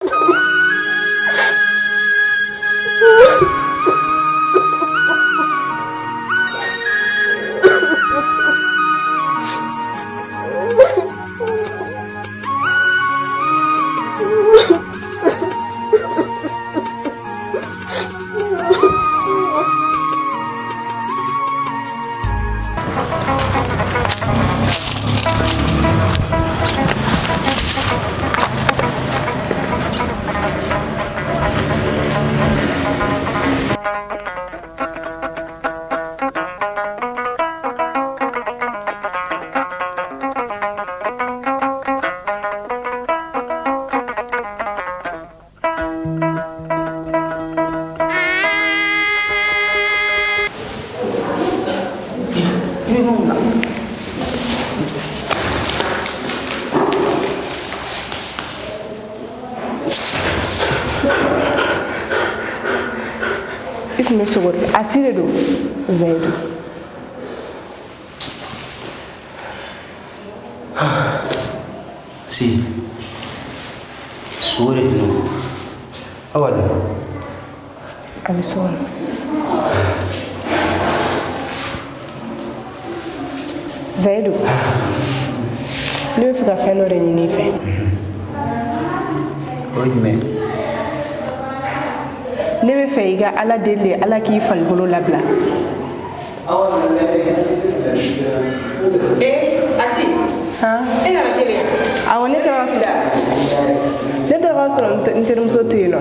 I tun bɛ sogo de a si de don Zayidu. Si sogo de tun don. Awa dun? A bɛ so kɔnɔ. Zayidu, ne bɛ fɛ ka fɛn dɔ de ɲini i fɛ. O ye jumɛn ye? Ne bɛ fɛ i ka Ala deli de, Ala k'i farikolo labila. Asi. Han? E nana kelen? Awɔ, ne taara ka sɔrɔ n terimuso tɛ yen nɔ.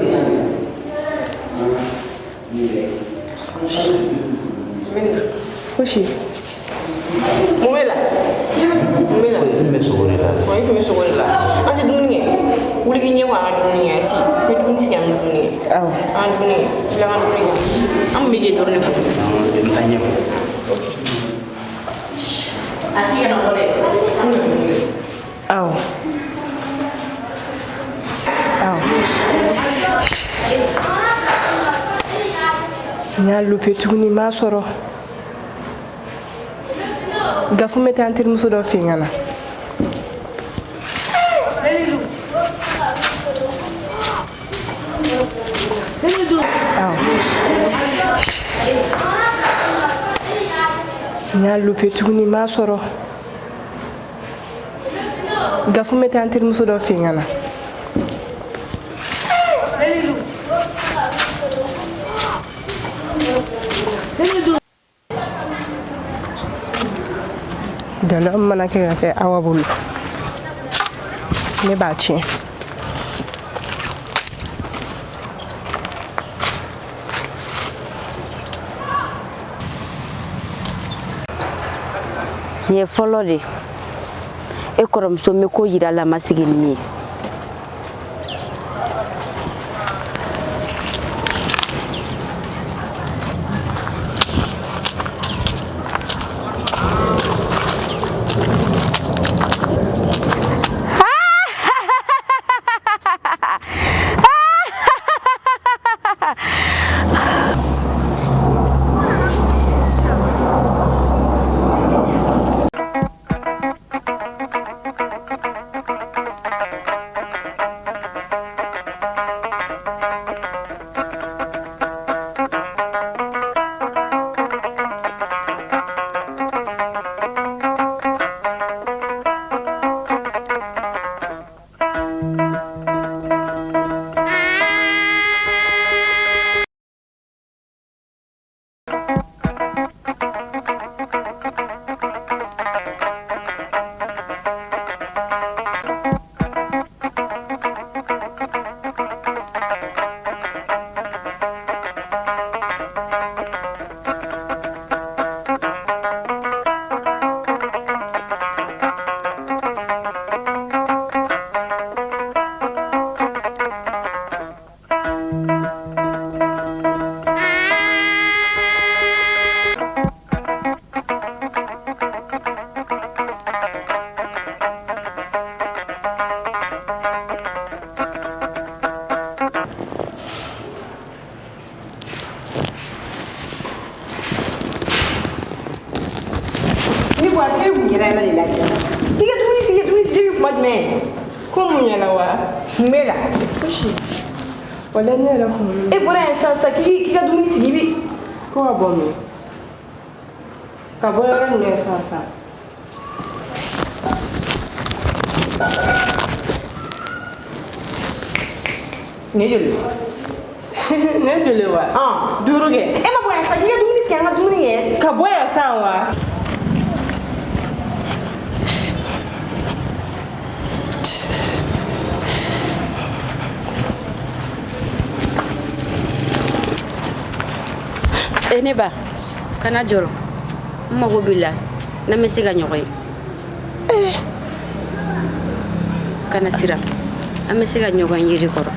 Fosi. Mun b'e la? Mun b'e la? N tun bɛ sogo de la. Wa i tun bɛ sogo de la. An tɛ dumuni kɛ. Wuli k'i ɲɛ ko an ka dumuni kɛ Asi. N bɛ dumuni sigi an bɛ dumuni kɛ. Awɔ. An ka dumuni kɛ. Wuli an ka dumuni kɛ. An tun bɛ k'e dɔrɔn de kan. N taa ɲɛ ko. Asi kana bɔ dɛ. An bɛ dumuni kɛ. Awɔ. Awɔ. N y'a lupe tuguni n m'a sɔrɔ. Gafu bɛ taa n terimuso dɔ fɛ yen ka na. Awɔ. N y'a lupe tuguni n m'a sɔrɔ. Gafu bɛ taa n terimuso dɔ fɛ yen ka na. Dala mana kɛ ka kɛ Awa bolo, ne b'a tiɲɛ. Nin ye fɔlɔ de e kɔrɔmuso n bɛ ko yira la ma sigi ni min ye. Ne ko a se mun yɛlɛ yɛlɛ de la bi? I ka dumuni sigi, dumuni sigi depuis kuma jumɛn? Ko mun ɲɛna wa? Mun b'e la? Fosi. Walayi ne yɛrɛ kunkolo. E bɔra yan sisan sisan k'i ka dumuni sigi i bi. Ko ka bɔ min? Ka bɔ yɔrɔ jumɛn sisan sisan? Nin ye joli ye? Ne ye joli ye wa? 5 kɛ. E ma bɔ yan sisan k'i ka dumuni sigi an ka dumuni kɛ. Ka bɔ yan sisan wa? E ne ba, kana jɔrɔ. N mago b'i la, n'an bɛ se ka ɲɔgɔn ye. Kana siran, an bɛ se ka ɲɔgɔn ye yiri kɔrɔ.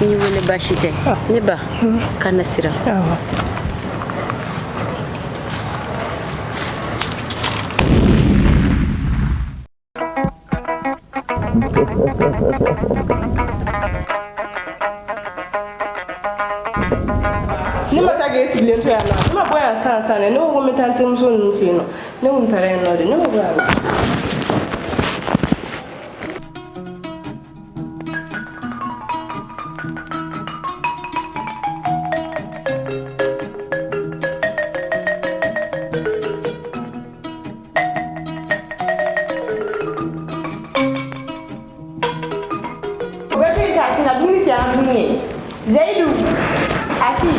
N y'i wele baasi tɛ. Ne ba, kana siran. Awɔ. Ne ma taa k'e sigilen to yan nɔ. Ne ma bɔ yan sisan sisan dɛ. Ne ko ko n bɛ taa n terimuso ninnu fɛ yen nɔ. Ne kun taara yen nɔ de. Ne ma bɔ yan nɔ. O bɛɛ to yen sa, sisan dumuni sigi an ka dumuni kɛ. Zayidu, Asi.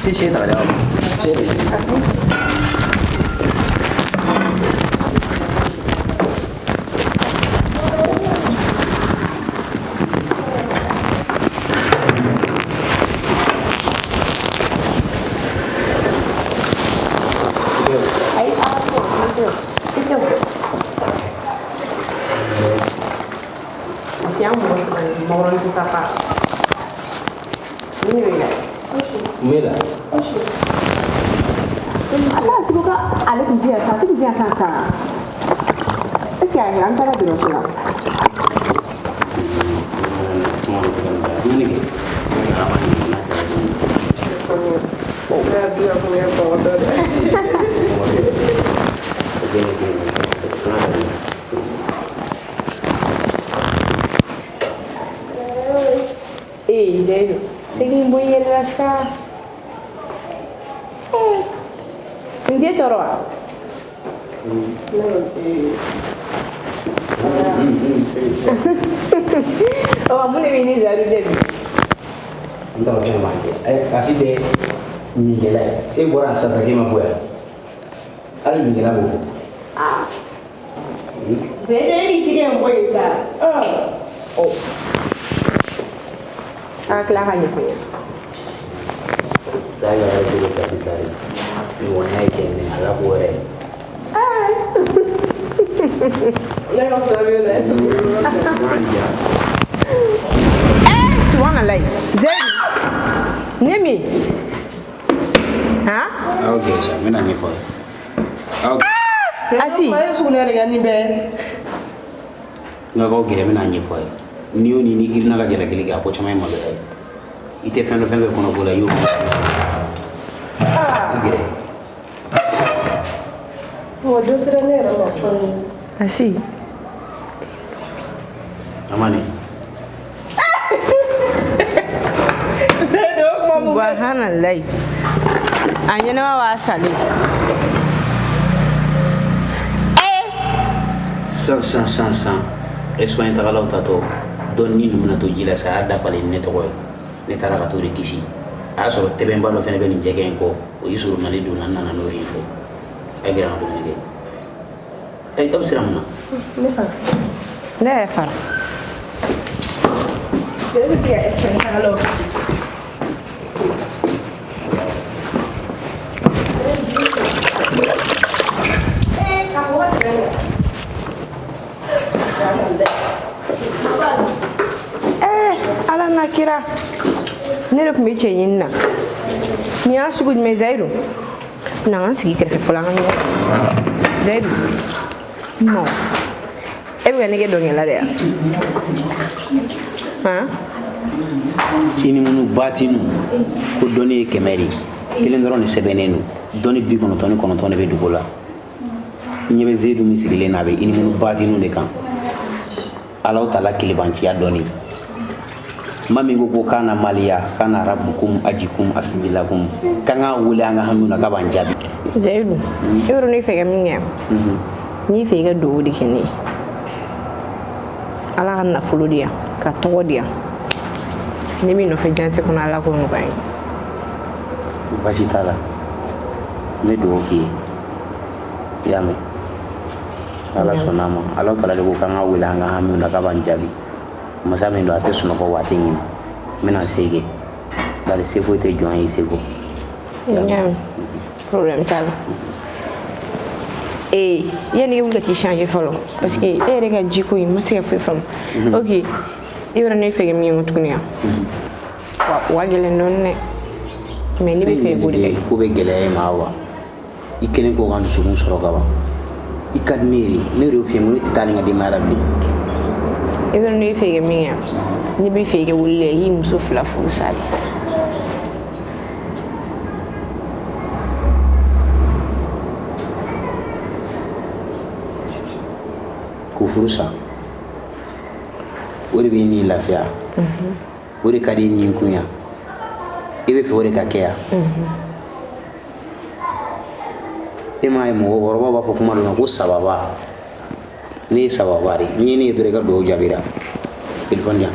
谢谢大家，谢谢。 Ayi, ala ko, i tɛ o. Parce que an mɔgɔ saba ye makɔrɔni tɛ sa fa. Mun de bɛ la? Mun b'e la? A t'a sigi ko ale tun tɛ yan sisan, sigi tɛ yan sisan sisan. Est ce que a yɛrɛ an taara dɔgɔtɔrɔso la? Kuma dɔ bɛ ka na dumuni kɛ. Ne y'a bila kun ye kɔgɔ dɔ dɛ. Ee Zayidu, e k'i bɔ i yɛrɛ la sa. N t'e tɔɔrɔ wa? Ɔ mun de b'i ni Zayidu cɛ bi? N t'a dɔn fɛn b'an cɛ. Kasi tɛ minkɛla ye. E bɔra yan sisan k'e ma bɔ yan. Hali minkɛla b'o fɔ. Zayidu e b'i tigɛ in bɔ yen sa. Ɔ. An ka tila ka ɲɛfɔ ɲɛna. Taa yɛrɛ bolo kasi ta ye. Ɲɔgɔnya ye kɛ mɛ a la ko wɛrɛ ye. Ne ka fila bɛ na. Subhanallah. Zayidu, nin ye min ye? Han? Aw gɛrɛ sa, n bɛna ɲɛfɔ aw ye. Aw Asi. E ye sugunɛ de kɛ nin bɛɛ. N ka k'aw gɛrɛ, n bɛna ɲɛfɔ aw ye. N'i y'o ni n'i girinna ka jalakili kɛ, a ko caman ye maloya ye. I tɛ fɛn dɔn fɛn fɛn kɔnɔ ko la, i y'o kɛ. I gɛrɛ. Wa dɔ sera ne yɛrɛ ma fɔlɔ. Asi. A ma nin. Zayidu o kuma mun bɛ? Subhanallah. A ɲɛnama b'a salen. San san san san Espagne tagalaw tatɔ dɔɔni ni ninnu bɛna to ji la sa, a y'a dafalen ni ne tɔgɔ ye. Ne taara ka t'o de kisi. A y'a sɔrɔ tɛbɛnba dɔ fɛnɛ bɛ nin jɛgɛ in kɔ, o y'i sɔrɔ Mali donna, n nana n'o ye fɛ. A ye gɛrɛ an ka dumuni kɛ. Aw bɛ siran mun na? Ne fara. Ne yɛrɛ fara. E bɛ se ka Espagne tagalaw kisi. Sira, ne de tun bɛ cɛ ɲini na. Nin y'a sugu jumɛn Zayidu? Na an sigi kɛrɛfɛ fɔlɔ an ka ɲɔgɔn. Zayidu, non. E bɛ ka ne kɛ dɔnkɛla de ya? Han? I ni minnu batinu ko dɔnni ye 100 de ye, kelen dɔrɔn de sɛbɛnnen don. Dɔnni 99 de bɛ dugu la. I ɲɛ bɛ Zeyidu min sigilen na, a bɛ i ni minnu batinu de kan. Alahu taala kelebanciya dɔnni. Ma min ko kana maliya, kana rabukum ajikum asijilakum, k'an k'a wele an ka hamiw na k'a b'an jaabi. Zayidu, e b'a dɔn ne fɛ ka min kɛ? N'i fɛ i ka duwawu de kɛ ne ye. Ala ka nafolo di yan, ka tɔgɔ di yan. Ne b'i nɔfɛ diɲɛlatigɛ kɔnɔ, Ala k'o nɔgɔya n ye. Baasi t'a la, n bɛ duwawu k'i ye. I y'a mɛn? Ala sɔnna a ma. Ala taala de ko k'an k'a wele an ka hamiw na k'a b'an jaabi. Masa min don a tɛ sunɔgɔ wa a tɛ ɲinɛ. N bɛna se kɛ. Bari se foyi tɛ jɔn ye seko. N y'a mɛn. Problème t'a la. Ee, yanni i wuli ka t'i changer fɔlɔ, parce que e yɛrɛ ka jiko in n ma se ka foyi faamu. Ok, i yɛrɛ ne fɛ ka min ye tuguni yan. Wa o ka gɛlɛn dɔɔni dɛ. Mais ne bɛ fɛ i k'o de kɛ. Ko bɛ gɛlɛya i ma wa? I kelen k'o ka dusukun sɔrɔ ka ban. I ka di ne ye de. Ne yɛrɛ y'o f'i ye, n ko ne tɛ taa ni n ka denbaya la bilen. I bɛ ne fɛ ka min kɛ, ne bɛ fɛ i ka wuli i y'i muso 2 furu sa de. K'o furu sa, o de b'i ni lafiya. O de ka di i ni kun yan. I bɛ fɛ o de ka kɛ yan. E m'a ye mɔgɔkɔrɔbaw b'a fɔ kuma dɔ la ko sababa. Ne ye sababa de ye. N'i ye ne ye dɔrɔn i ka duwawu jaabira. Telefɔni di yan.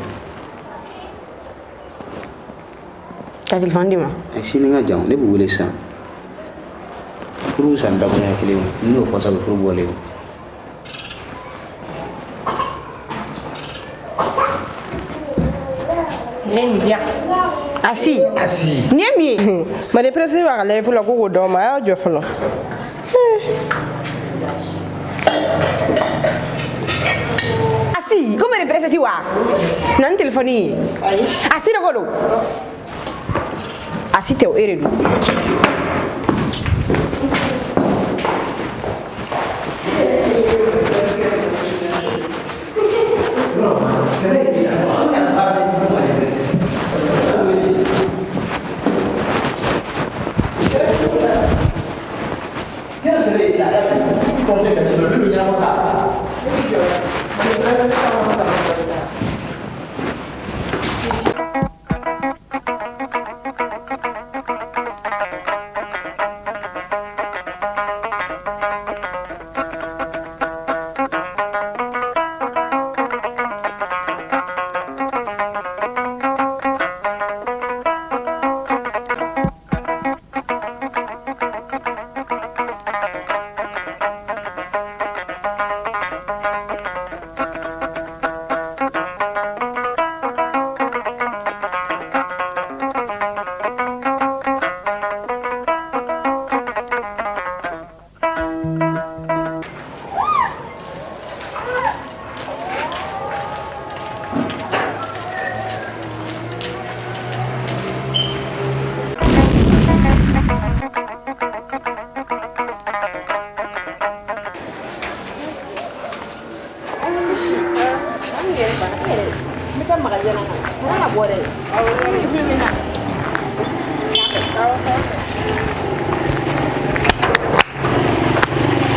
Ka telefɔni d'i ma? Sini ka jan, ne b'u wele sisan. Furu bɛ sa ni dakuruɲɛ kelen ye. Ni n'o fɔ sisan, o ye furu bɔlen ye. Ne nin di yan. Asi. Asi. Nin ye min ye? Mali presse b'a ka live la ko k'o d'aw ma, a y'aw jɔ fɔlɔ. Asi, ko Mali presse wa? Na ni téléphone ye. Ayi. Asi de ko don. Asi tɛ o, e de don.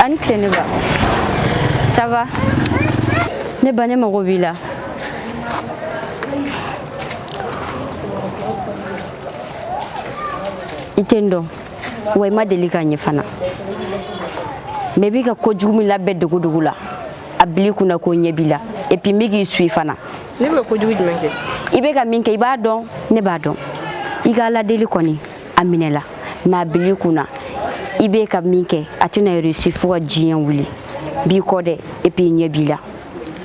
Ani tile ne ba. Ça va? Ne ba, ne mago b'i la. I tɛ n dɔn wa i ma deli ka ɲɛ fana. Mais i b'i ka kojugu min labɛn dogo-dogo la, a bil'i kunna ko ɲɛ b'i la. Et puis n bɛ k'i suit fana. Ne bɛ ka kojugu jumɛn kɛ? I bɛ ka min kɛ, i b'a dɔn, ne b'a dɔn. I ka Ala deli kɔni, a minɛ la. Mais a bil'i kunna, i bɛ ka min kɛ, a tɛna réussir fo ka diɲɛ wuli. N b'i kɔ dɛ, et puis ɲɛ b'i la.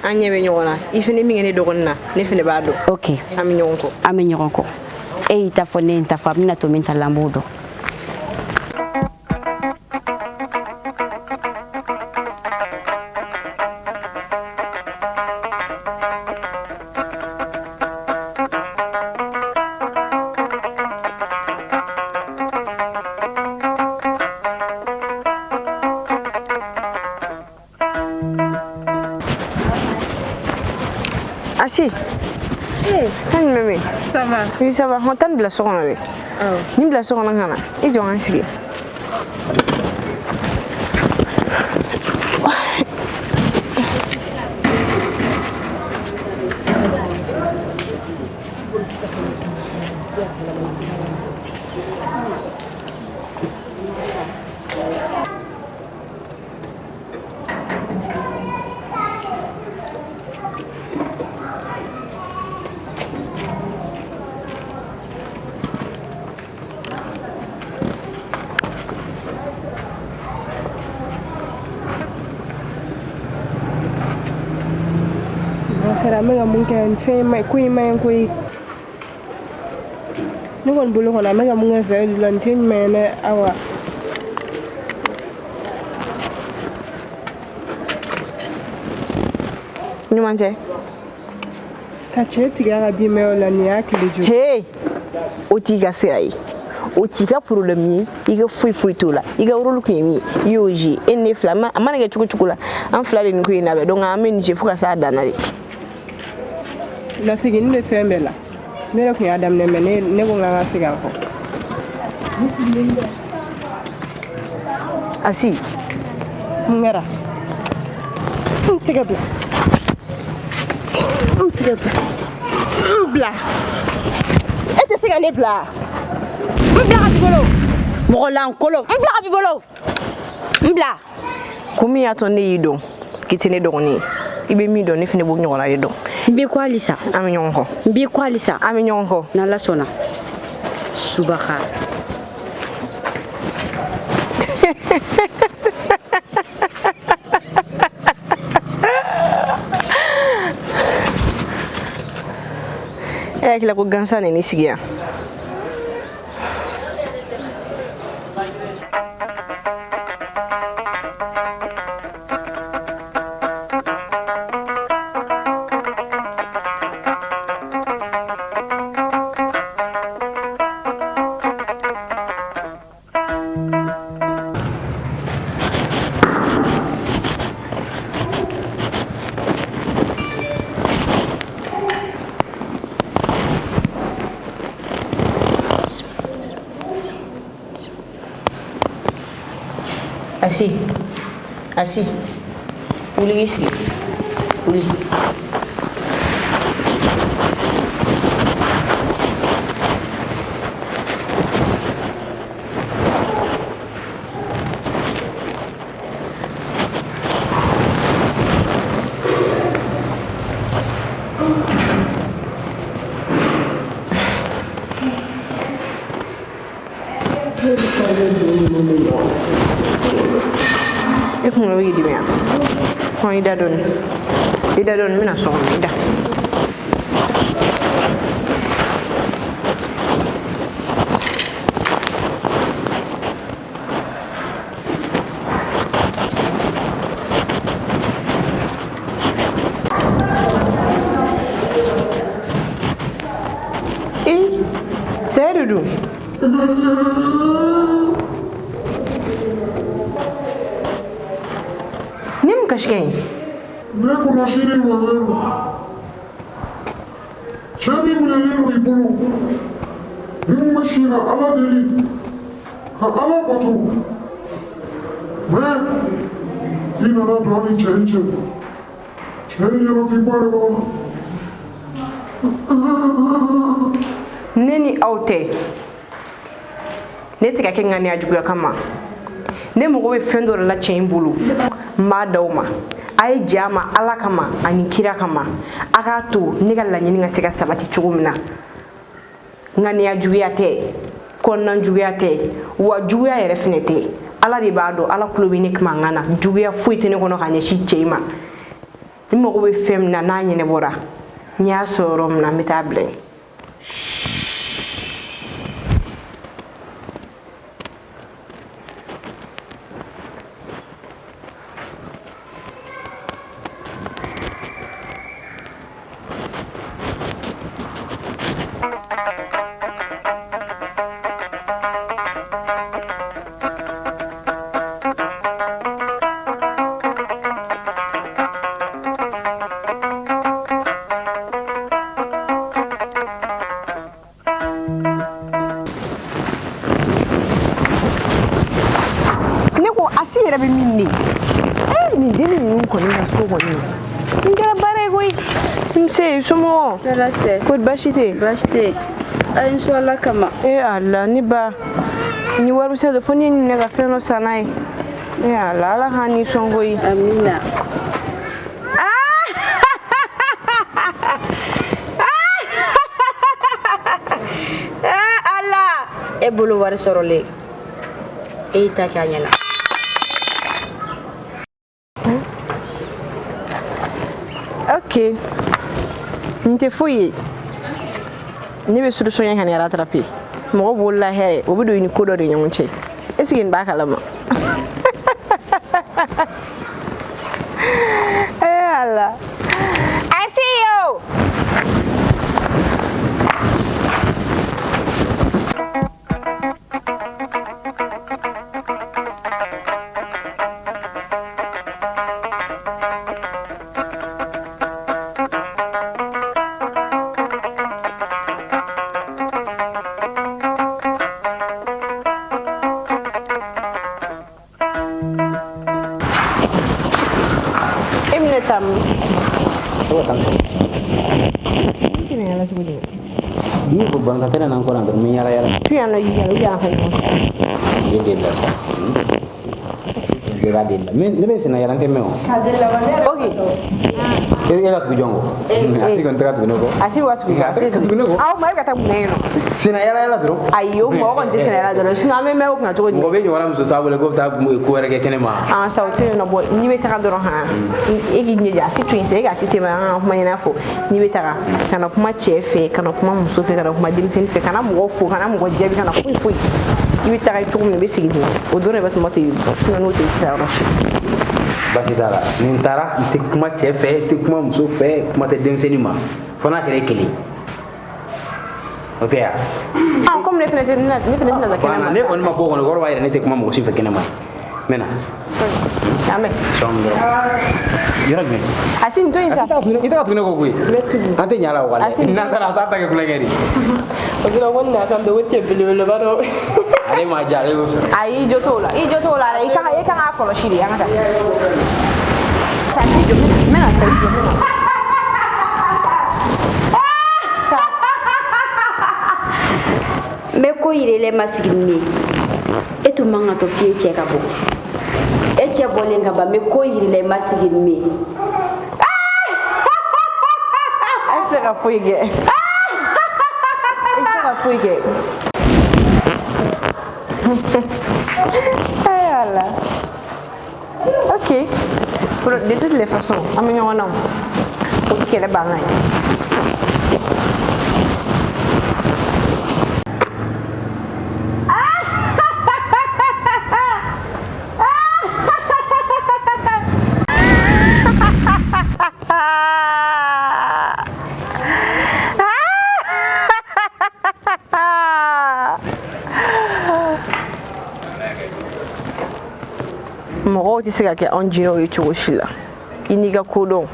An ɲɛ bɛ ɲɔgɔn na. I fɛnɛ min kɛ ne dɔgɔnin na, ne fɛnɛ b'a dɔn. Ok. An bɛ ɲɔgɔn kɔ. An bɛ ɲɔgɔn kɔ. E y'i ta fɔ, ne ye n ta fɔ, a bɛna to min ta la, an b'o dɔn. Asi. Kan jumɛn bɛ yen? Ça va. Oui, ça va. Hɔn, taa nin bila so kɔnɔ dɛ. Nin bila so kɔnɔ ka na. I jɔ n ka n sigi. Sara n bɛ ka mun kɛ nin fɛn in ma ɲi, ko in ma ɲi koyi. Ne kɔni bolo kɔni, an bɛ ka mun kɛ Zayidu la, nin tɛ ɲuman ye dɛ, Awa. Ɲuman tɛ. Ka cɛ tigɛ a ka denbayaw la, nin y'a tile joli. Hey, o t'i ka sira ye. O t'i ka problème ye, i ka foyi foyi t'o la. I ka rôle kun ye min ye, i y'o jouer. E ni ne fila, a mana kɛ cogo cogo la, an fila de nin ko in labɛn. Donc an bɛ nin jouer fo ka s'a dan na de. Laseginni bɛ fɛn bɛɛ la. Ne yɛrɛ tun y'a daminɛ, mais ne ko n k'an ka segin a kɔ. Asi. Mun kɛra? N tɛgɛ bila. N tɛgɛ bila. N bila. E tɛ se ka ne bila. N bila ka b'i bolo. Mɔgɔ lankolon. N bila ka b'i bolo. N bila. Kun min y'a to ne y'i dɔn k'i tɛ ne dɔgɔnin ye, i bɛ min dɔn, ne fana b'o ɲɔgɔnna de dɔn. N b'i kɔ halisa. An bɛ ɲɔgɔn kɔ. N b'i kɔ halisa. An bɛ ɲɔgɔn kɔ. N'Ala sɔnna. Subaka. E hakili la ko gansan de ne sigi yan. Asi, Asi, wuli k'i sigi, wuli. E kunkolo bɛ k'i dimi wa? Hɔn, i da dɔɔni. I da dɔɔni, n bɛna so kɔnɔ, i da. Ee, Seyidu dun? Ni mun kasi kɛ yen? Ne kɔlɔsili wɛrɛ cɛ min minɛlen don i bolo, ni mun bɛ si ka Ala deli, ka Ala bato, mais i nana don an ni cɛ in cɛ, cɛ in yɔrɔfinba de b'a la. Ne ni aw tɛ, ne tɛ ka kɛ ŋaniya juguya kama. Ne mago bɛ fɛn dɔ de la cɛ in bolo, n b'a d'aw ma. A ye jɛ a ma Ala kama ani kira kama. A k'a to ne ka laɲini ka se ka sabati cogo min na. Ŋaniya juguya tɛ, kɔnɔna juguya tɛ, wa juguya yɛrɛ fɛnɛ tɛ. Ala de b'a dɔn, Ala tulo bɛ ne mankan na. Juguya foyi tɛ ne kɔnɔ ka ɲɛsin cɛ in ma. N mago bɛ fɛn min na, n'a ɲɛnabɔra, n y'a sɔrɔ yɔrɔ min na, n bɛ taa bila yen. yɛrɛ bɛ min ne nin denni ninnu kɔni ka so kɔni nin kɛra baara ye koyi. Nse somɔgɔw? Tɔɔrɔ tɛ. Kori baasi tɛ yen? Baasi tɛ yen. A ye n sɔn Ala kama. Ee Ala ne ba ni warimisɛn don fo ne ye nin minɛ ka fɛn dɔ san n'a ye. Ee Ala Ala k'an ni sɔn koyi. Amina. Ala e bolo wari sɔrɔlen e y'i ta kɛ a ɲɛna. Ok nin tɛ foyi ye ne bɛ solution ɲini ka nin rattraper mɔgɔ b'o la hɛrɛ o bɛ don i ni ko dɔ de ɲɔgɔn cɛ est ce que nin b'a kalama. Eh Ala I see you. Ne bɛ senna yala n tɛ mɛn o. Ok. E ka tugu jɔn kɔ? A si kɔni tɛ ka tugu ne kɔ. A si bɛ ka tugu A si ka tugu ne kɔ. Aw ma e bɛ ka taa mun na yen nɔ? Senna yala yala dɔrɔn. Ayi o mɔgɔ kɔni tɛ senna yala dɔrɔn sinon an bɛ mɛn o kunna cogo di? Mɔgɔ bɛ ɲɔgɔnna muso t'a bolo k'o bɛ taa ko wɛrɛ kɛ kɛnɛ ma. Ah sa o to yen nɔ bɔ n'i bɛ taga dɔrɔn han e k'i ɲɛja a si to yen sa e k'a si to yen an ka kuma ɲɛna fɔ n'i bɛ taga kana kuma cɛ fɛ kana kuma muso fɛ kana kuma denmisɛnnin fɛ kana mɔgɔ fo kana mɔgɔ jaabi kana foyi foyi i bɛ taga cogo min na i bɛ segin ten o dɔrɔn de bɛ tuma to yen sinon n'o tɛ i tɛ taa yɔrɔ si. Baasi t'a la ni n taara n tɛ kuma cɛ fɛ n tɛ kuma muso fɛ kuma tɛ denmisɛnnin ma fo n'a kɛra e kelen o tɛ yan. Ah komi ne fana tɛ ne fana tɛna taa kɛnɛ ma. Ne kɔni ma bɔ o kɔnɔ o kɔrɔ b'a jira ne tɛ kuma mɔgɔ si fɛ kɛnɛ ma n bɛ na. An bɛ. Sɔn dɔrɔn. Yɔrɔ jumɛn? A si nin to yen sa. I tɛ ka tugu ne kɔ koyi. An tɛ ɲa la o kan dɛ. N'an taara a t'a ta kɛ kulonkɛ de. O dɔrɔn ko nin kan ko cɛ belebeleba dɔ. Ale ma ja ale y'o sɔrɔ. Ayi i jo t'o la i jo t'o la dɛ i kan k'a kɔlɔsi de an ka taa. Taa i jɔ n bɛna sa i jɔ n bɛna. N bɛ ko yira i la i ma sigi ni min ye e tun man ka to f'i cɛ ka bɔ e cɛ bɔlen ka ban n bɛ ko yira i la i ma sigi ni min ye. A tɛ se ka foyi kɛ. I tɛ se ka foyi kɛ. Ay Ala. Ok. De toutes les façons, an bɛ ɲɔgɔn na o. O tɛ kɛlɛ bangan ye. Mɔgɔw tɛ se ka kɛ anw jinɛw ye cogo si la i n'i ka kodɔn.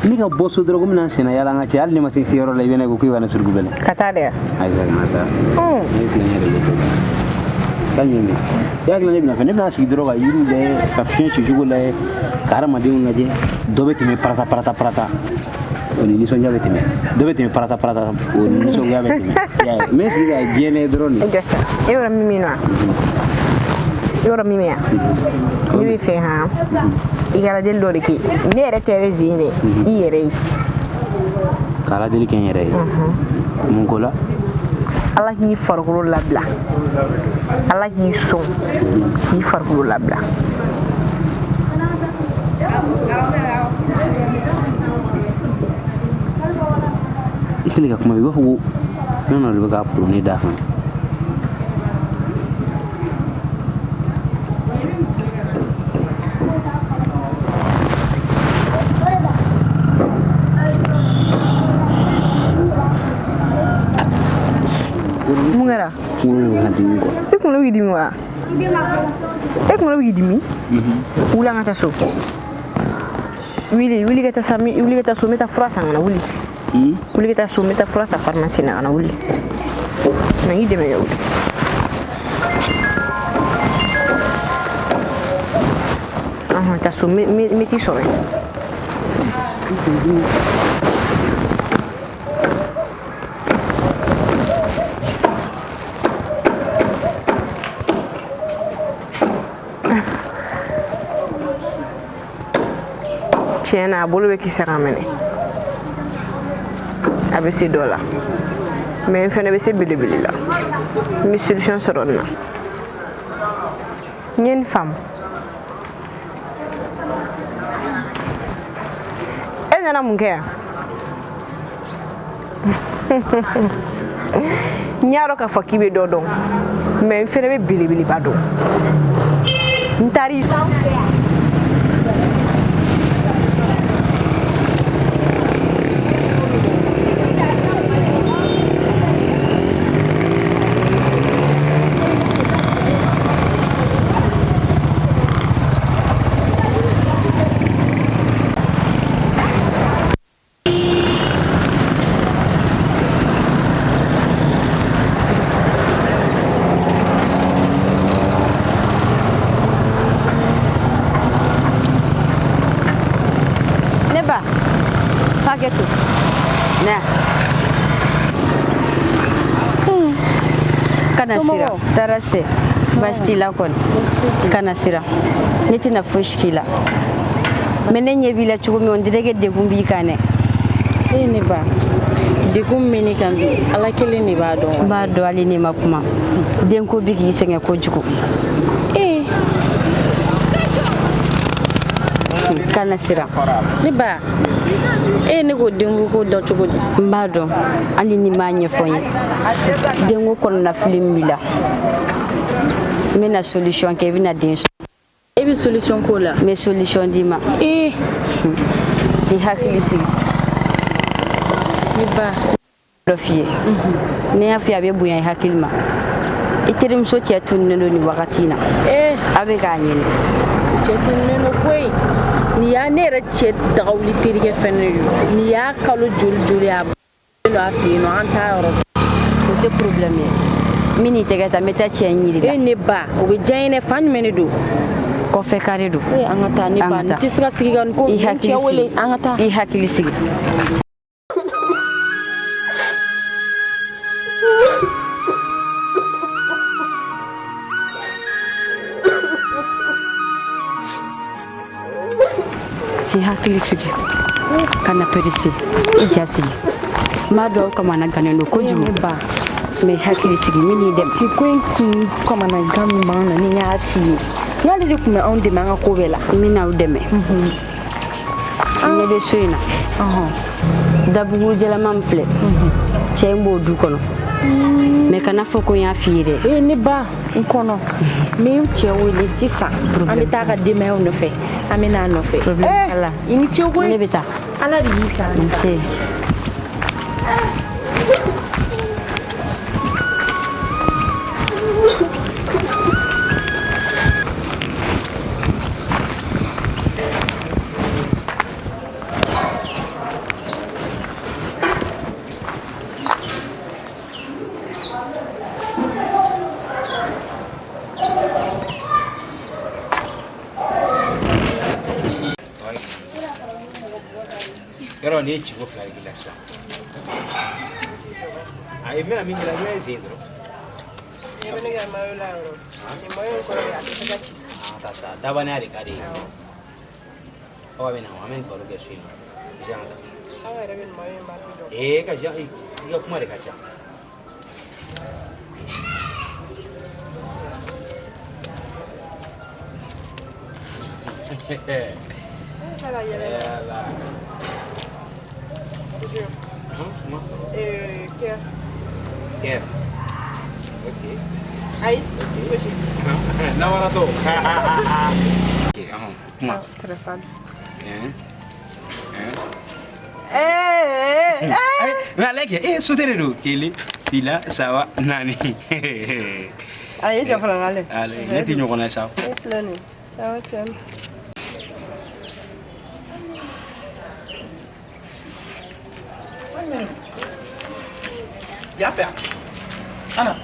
Ne ka bɔ so dɔrɔn ko n bɛna n senna yala an ka cɛ hali ne ma se yɔrɔ la i bɛ ne ko k'i ka ne suruku bɛlɛ. Ka taa dɛ. Ayi sa kana taa. Ne ye kulonkɛ de kɛ. Ka ɲɛ de. I hakili la ne bɛna fɛn ne bɛna sigi dɔrɔn ka yiriw lajɛ ka fiɲɛ cicogo lajɛ ka hadamadenw lajɛ dɔ bɛ tɛmɛ parata parata parata o ni nisɔndiya bɛ tɛmɛ dɔ bɛ tɛmɛ parata parata o ni nisɔngoya bɛ tɛmɛ. I y'a ye n bɛ sigi ka diɲɛ lajɛ dɔrɔn de. E jɔ sa e yɔrɔ min na yɔrɔ min bɛ yan ne bɛ fɛ han i ka lajɛli dɔ de kɛ ne yɛrɛ tɛ yɛrɛ zen dɛ i yɛrɛ ye. Ka lajɛli kɛ n yɛrɛ ye. Mun ko la? Ala k'i farikolo labila, Ala k'i sɔn k'i farikolo labila. I kɛlen ka kuma, i b'a fɔ ko fɛn dɔ de bɛ k'a poro ne da kan. Mun kɛra? Kunkolo de bɛ ka dimi quoi. I kunkolo b'i dimi wa? E kunkolo b'i dimi? Wuli an ka taa so. Wuli, wuli ka taa sa, wuli ka taa so, n bɛ taa fura san ka na, wuli. Wuli ka taa so, n bɛ taa fura san pharmacie la ka na, wuli. Na n k'i dɛmɛ ka wuli. Ɔhɔn, taa so, n bɛ t'i sɔrɔ yen. Tiɲɛ na a bolo bɛ kisɛ ka minɛ, a bɛ se dɔ la, mais n fɛnɛ bɛ se belebele la. N bɛ solution sɔrɔ nin na. N ye nin faamu. E nana mun kɛ yan? N y'a dɔn k'a fɔ k'i bɛ dɔ dɔn, mais n fɛnɛ bɛ belebeleba dɔn. N taar'i Ne ba, hakɛ to. Na. Kana sira. Taara se. Baasi t'i la kɔni. Kana sira. Ne tɛna fosi k'i la. Mais ne ɲɛ b'i la cogo min, on dirait que degun b'i kan dɛ. E ne ba, degun min bɛ ne kan bi, Ala kelen de b'a dɔn. N b'a dɔn, hali ne ma kuma. Denko bɛ k'i sɛgɛn kojugu. Ee. Kana sira. Ne ba, e ne ko denko ko dɔn cogo di? N b'a dɔn, hali ni m'a ɲɛfɔ n ye. Denko kɔnɔna fili min b'i la, n bɛna solution kɛ, i bɛna den sɔrɔ. E bɛ solution k'o la? N bɛ solution d'i ma. Ee. I hakili sigi. Ne ba. Dɔ f'i ye. Ne y'a f'i ye, a bɛ bonya i hakili ma. I terimuso cɛ tununnen don nin wagati in na. Ee. A bɛ k'a ɲini. Cɛ tununnen don koyi. Nin y'a ne yɛrɛ cɛ dagawuli terikɛ fɛnɛ de don. Nin y'a kalo joli joli a don a fɛ yen nɔ, an t'a yɔrɔ dɔn. O tɛ problème ye. N bɛ n'i tɛgɛ ta, n bɛ taa cɛ in yir'i la. E ne ba, o bɛ diya n ye dɛ, fan jumɛn de don? Kɔfɛ kare don. Ee, an ka taa ne ba, n tɛ se ka sigi ka nin ko I hakili cɛ wele, sigi. An ka taa. I hakili sigi. I hakili sigi, kana perese, i ja sigi. N b'a dɔn aw kamana gannen don kojugu, mais hakili sigi, n bɛ n'i dɛmɛ. Nin ko in kun kamanagan min b'an na, ni n y'a f'i ye, n'ale de tun bɛ anw dɛmɛ an ka ko bɛɛ la. N bɛna aw dɛmɛ. N ɲɛ bɛ so in na, dabugu jɛlama min filɛ, cɛ in b'o du kɔnɔ, mais kana fɔ ko n y'a f'i ye dɛ. Ee ne ba, n kɔnɔ, n bɛ n cɛ wele sisan, an bɛ taa a ka denbayaw nɔfɛ, an bɛ n'a nɔfɛ. Problème. I ni ce koyi. Ne bɛ taa. Ala de y'i sara. Nse. Yɔrɔ nin ye ciko fila de k'i la sisan. Ayi, n bɛna min k'i la, i bɛ sen dɔrɔn. Ɲɛ bɛ ne ka mayo la yɔrɔ. Nin mayo in kɔrɔ ye a tɛ se ka ci. An ka taa sa, dabanenya de ka di ye. Aw bɛ na, an bɛ nin baro kɛ so in na. An ka taa. Aw yɛrɛ bɛ nin mayo in marque dɔn. Ee, ka i ka kuma de ka ca. Yala. Kɛ. Kɛ. Ok. Ayi, fosi. Nawaratɔ. Ok, kuma. Téléphone. Hein? Hein? Eh, eh. Mais ale kɛ e sote de don. Kelen, fila, saba, naani. Ayi, jɔ fɔlɔ n k'ale. Ale, ne tɛ ɲɔgɔn na sa. E filɛ nin ye. Awɔ, tiɲɛ don. Y'a fɛ Ana,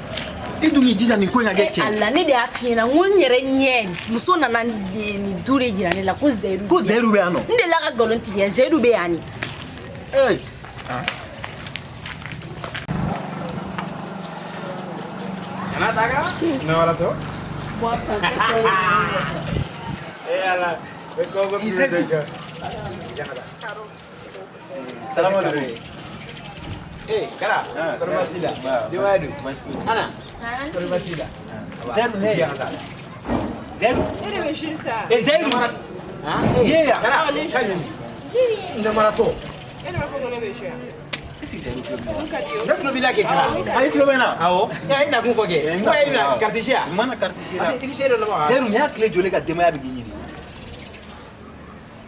i dun k'i jija nin ko in ka kɛ tiɲɛ ye. Ala, ne de y'a f'i ɲɛna, n ko n yɛrɛ ɲɛ, muso nana nin du de yira ne la ko Zeyidu. Ko Zeyidu bɛ yan nɔ. N delila ka nkalon tigɛ, Zeyidu bɛ yan de. Ee. Kana taga. Nawaratɔ. Eh ala, e ko ko Zeyidu. Salamu alaikum. Eh, Kara, kɔri baasi la? Denbaya dun? Ana, kɔri baasi la? Zeyidu ne ye. Zeyidu. E de bɛ si sa. E Zeyidu. Ye yan. Kara, ka ɲi. Namaratɔ. E de b'a fɔ ko ne bɛ si yan. Est-ce que Zeyidu tulo b'i la? N ka di o. Ne tulo b'i la kɛ Kara. Ayi, tulo bɛ n na. Awɔ. E ye nakun fɔ kɛ. Eh, n Ko e nakun bɛna awɔ. carte si yan? N mana carte si la. Parce que i ni se dɔ laban wa? Zeyidu, nin y'a tile joli ka denbaya bɛ k'i ɲini.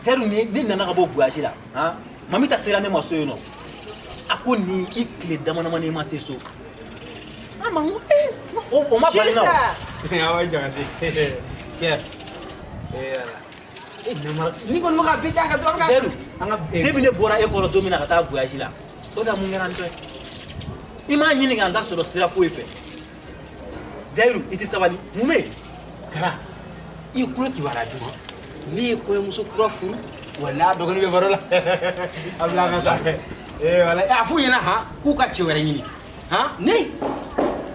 Zeyidu, ne nana ka bɔ voyage la. Han? Mamita sera ne ma so yen nɔ. A ko nin i tile dama damani i ma se so. An ma n ko ee o ma bali n na o. Awɔ, jɔ ka se. Kɛ. Eh ala. E namara, ni kɔni bɛ ka bɛɛ d'a kan dɔrɔn a bɛ ka. Zeyidu, An ka depuis ne bɔra e kɔrɔ don min na ka taa voyage la, o de la mun kɛra n tɔ ye. I m'a ɲini ka n ta sɔrɔ sira foyi fɛ. Zeyidu, i tɛ sabali. Mun bɛ yen? Kara, i kulo kibaruya duman. Ne ye kɔɲɔmuso kura furu, walahi a dɔgɔnin bɛ baro la. A bila an ka taa. Eh walahi, a f'u ɲɛna han, k'u ka cɛ wɛrɛ ɲini. Han, ne e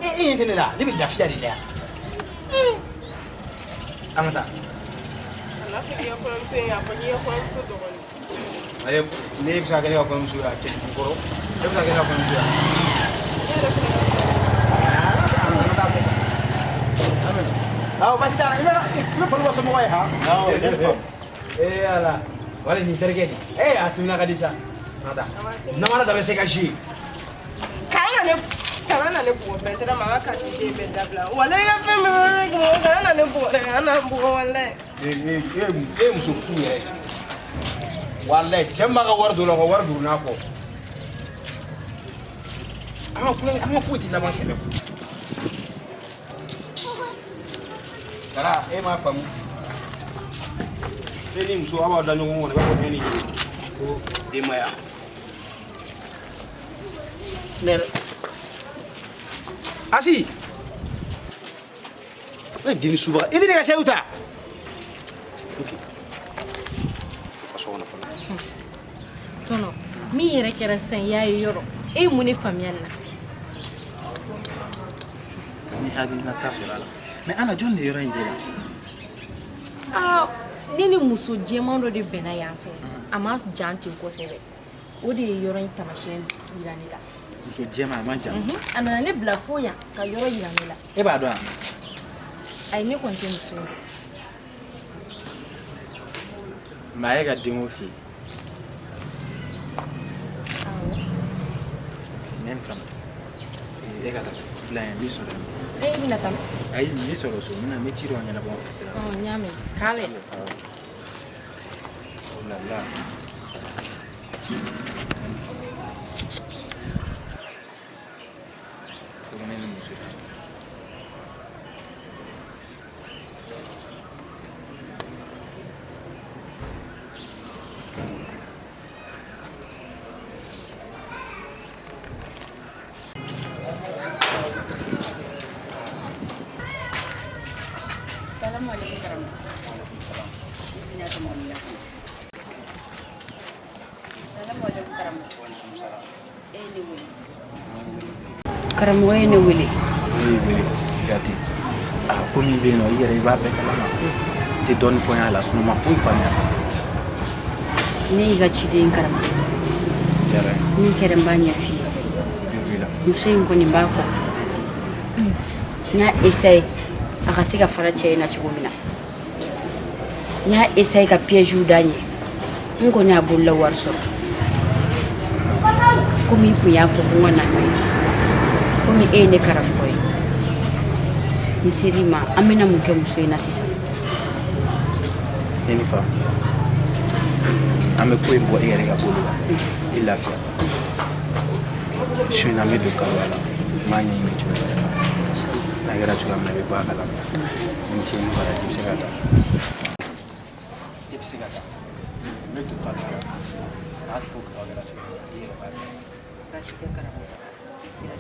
e ɲɛ tɛ ne la, ne bɛ lafiya de la yan. An ka taa. A n'a fɔ k'i ka kɔɲɔmuso ye, a fɔ k'i ka kɔɲɔmuso dɔgɔnin. Ale, ne bɛ se ka kɛ ne ka kɔɲɔmuso ye a cɛ jugu kɔrɔ. E bɛ se ka kɛ ne ka kɔɲɔmuso ye. Ne yɛrɛ fɛnɛ ka Awɔ, baasi t'a la, i bɛ foli bɔ somɔgɔw ye han. Awɔ, ne bɛ fɔ. Eh ala, wala nin terikɛ nin. Eh, a timinan ka di sa. An ka taa. Namara da bɛ se ka si. Kana na ne bugɔ pɛntɛrɛ ma, an ka carte den bɛɛ dabila. Walayi, i ka fɛn bɛɛ bɛ ne bugɔ, kana na ne bugɔ dɛ, kana na n bugɔ walayi. E e muso fu yɛrɛ. Walayi, cɛ min b'a ka wari don o la, ka wari don n'a kɔ. An ka kulonkɛ, an ka foyi tɛ laban kɛlɛ kɔ. Kara, e m'a faamu. E ni muso aw b'aw da ɲɔgɔn kɔnɔ, i b'a fɔ ne ni ko denbaya. Ne yɛrɛ. Asi. E denni subaga, i tɛ ne ka seyidu ta. Ok. Ka so kɔnɔ fɔlɔ. Tɔnɔ, min yɛrɛ kɛra sisan, i y'a ye yɔrɔ. E ye mun de faamuya nin na? Ni hakilina ta sɔrɔ a la. Mais Ana, jɔn de yɔrɔ in jɛ la? Aa, ne ni muso jɛman dɔ de bɛnna yan fɛ. A ma jan ten kosɛbɛ. O de ye yɔrɔ in taamasiyɛn yira ne la. Muso jɛman, a ma jan. A nana ne bila fo yan ka yɔrɔ yira ne la. E b'a dɔn wa? Ayi, ne kɔni tɛ muso ye. Mais a ye ka denko f'i ye. Awɔ. Ok, n ye nin faamu. E ka taa so. Bila yan, n b'i sɔrɔ yen. E bɛna taa min? Ayi, n b'i sɔrɔ so. N bɛna, n bɛ ci dɔ ɲɛnabɔ n fɛ sira la. Ɔ, n y'a mɛn. K'an bɛn. Awɔ. Oh là là. N ye nin faamu. Faut que ne ni muso ye. Salamu alaikum karamɔgɔ. I bɛna kɛ mɔgɔ min na. Salamu alaikum karamɔgɔ. E ye ne wele. Karamɔgɔ ye ne wele. Ne y'i wele Jate. A ko min bɛ yen nɔ, i yɛrɛ i b'a bɛɛ kalama. I tɛ dɔɔnin fɔ n ye a la, sinon n ma foyi faamuya. Ne y'i ka ciden karamɔgɔ. Diyara n ye. Min kɛra n b'a ɲɛf'i ye. Ne wele. Muso in kɔni b'a kɔ. N y'a essaye a ka se ka fara cɛ in na cogo min na. N y'a essayer ka piège da ɲɛ, n kɔni y'a bolola wari sɔrɔ. Komi i kun y'a fɔ ko n ka na n'o ye, komi e ye ne karamɔgɔ ye, n ser'i ma. An bɛna mun kɛ muso in na sisan? Ne ni fa, an bɛ ko in bɔ e yɛrɛ ka bolo la, i lafiya. Su in na, an bɛ don kaloya la, n b'a ɲɛɲini cogo wɛrɛ la. N'a kɛra cogoya min na, i bɛ bɔ a kalama. Ni ce ni baraji, i bɛ se ka taa, i bɛ se ka taa. N bɛ don kaloya la, n'a ko tɔ kɛra cogo min na, i yɛrɛ b'a dɔn. Baasi tɛ karamɔgɔ, i sera.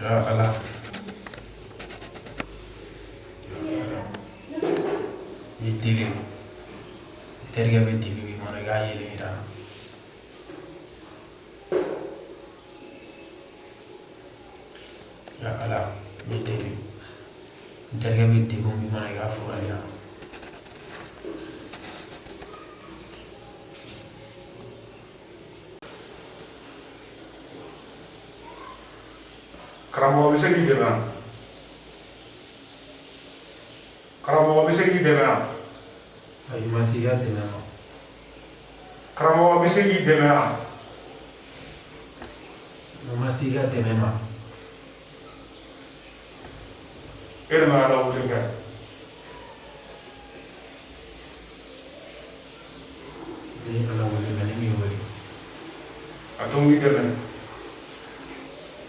Ya Ala. Ya Ala. N b'i deli. N terikɛ bɛ dibi min kɔnɔ, i k'a yelen yira n na. Ya Ala, n b'i deli. N terikɛ bɛ degun min kɔnɔ, i k'a fura yira n na. Karamɔgɔ bɛ se k'i dɛmɛ wa? Karamɔgɔ bɛ se k'i dɛmɛ wa? Ayi, ma se i ka dɛmɛ ma. Karamɔgɔ bɛ se k'i dɛmɛ wa? N ma se i ka dɛmɛ ma. E de ma Ala wele kɛ. Ne ye Ala wele, nka ne m'i wele. A to n k'i dɛmɛ.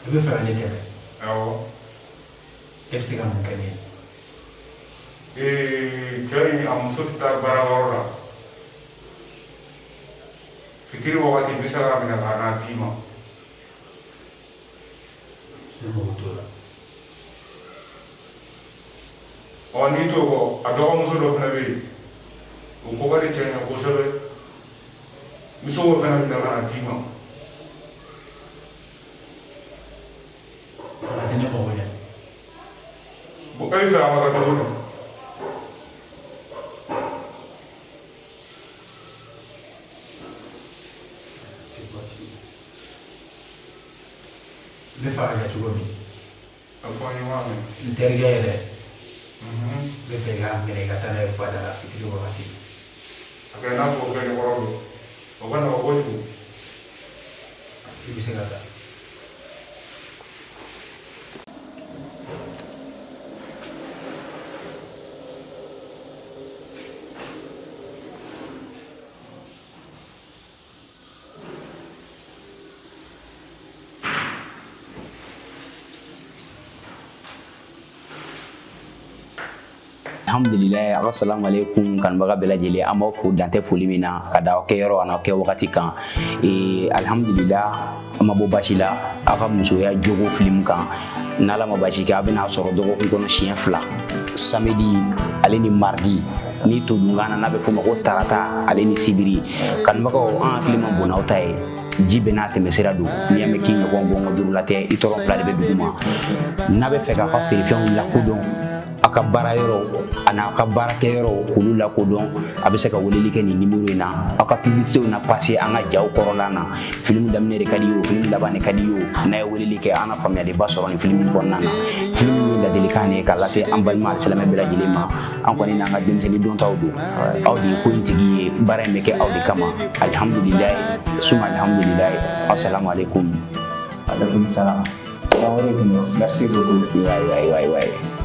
I bɛ fɛ ka ne dɛmɛ? Awɔ. E bɛ se ka mun kɛ ne ye? Ee, cɛ in a muso tɛ taa baarayɔrɔ la. Fitiri wagati, n bɛ se k'a minɛ ka n'a d'i ma. Ne mago t'o la. Ɔ, n'i t'o kɔ, a dɔgɔmuso dɔ fana bɛ yen, o ko ka di cɛ in ye kosɛbɛ. N bɛ se k'o fana minɛ ka na d'i ma. O fana tɛ ne mago ɲɛ. Bon, e bɛ fɛ a ka kɛ cogo di? Tɛ baasi ye. N bɛ fɛ a ka kɛ cogo min. A fɔ n ye, n b'a mɛn. N terikɛ yɛrɛ. N bɛ fɛ i k'a minɛ, i ka taa n'a ye bada la fitiri wagati. A kɛ i n'a fɔ o kɛlen kɔrɔ don. O ka nɔgɔn kojugu. I bɛ se ka taa. Alhamdulilayi, aw salamu aleykum kanubaga bɛɛ lajɛlen. An b'aw fo dantɛ foli min na ka da aw kɛyɔrɔ ani aw kɛ wagati kan. Alhamdulila, an ma bɔ basi la aw ka musoya jogo filimu kan. N'Ala ma basi kɛ, a bɛna sɔrɔ dɔgɔkun kɔnɔ siɲɛ 2, samedi ale ni mardi, ni todunkan na n'a bɛ f'o ma ko tarata ale ni sibiri. Kanubagaw, an hakili ma bon n'aw ta ye. Ji bɛɛ n'a tɛmɛsira don. N'i y'a mɛn k'i ɲɔgɔn gɔngɔn duuru la tɛ, i tɔrɔ fila de bɛ dugu ma. N'a bɛ fɛ k'aw ka feerefɛnw lakodɔn, aw ka baara yɔrɔ ani aw ka baarakɛyɔrɔ k'olu lakodɔn, a bɛ se ka weleli kɛ nin nimoro in na. Aw ka publicitéw na pase an ka jaw kɔrɔla na. Filimu daminɛ de ka di ye o, filimu laban de ka di ye o, n'a ye weleli kɛ, an na faamuyaliba sɔrɔ nin filimu kɔnɔna na. Filimu ye ladilikan de ye k'a lase an balima alisilamɛ bɛɛ lajɛlen ma. An kɔni n'an ka denmisɛnnin dɔntaw don. Aw de ye ko in tigi ye, baara in bɛ kɛ aw de kama. Alihamudulilayi suma alihamudulilayi. Assalamu alaikum. Alaikum salam. Merci beaucoup. Waay waay waay waay.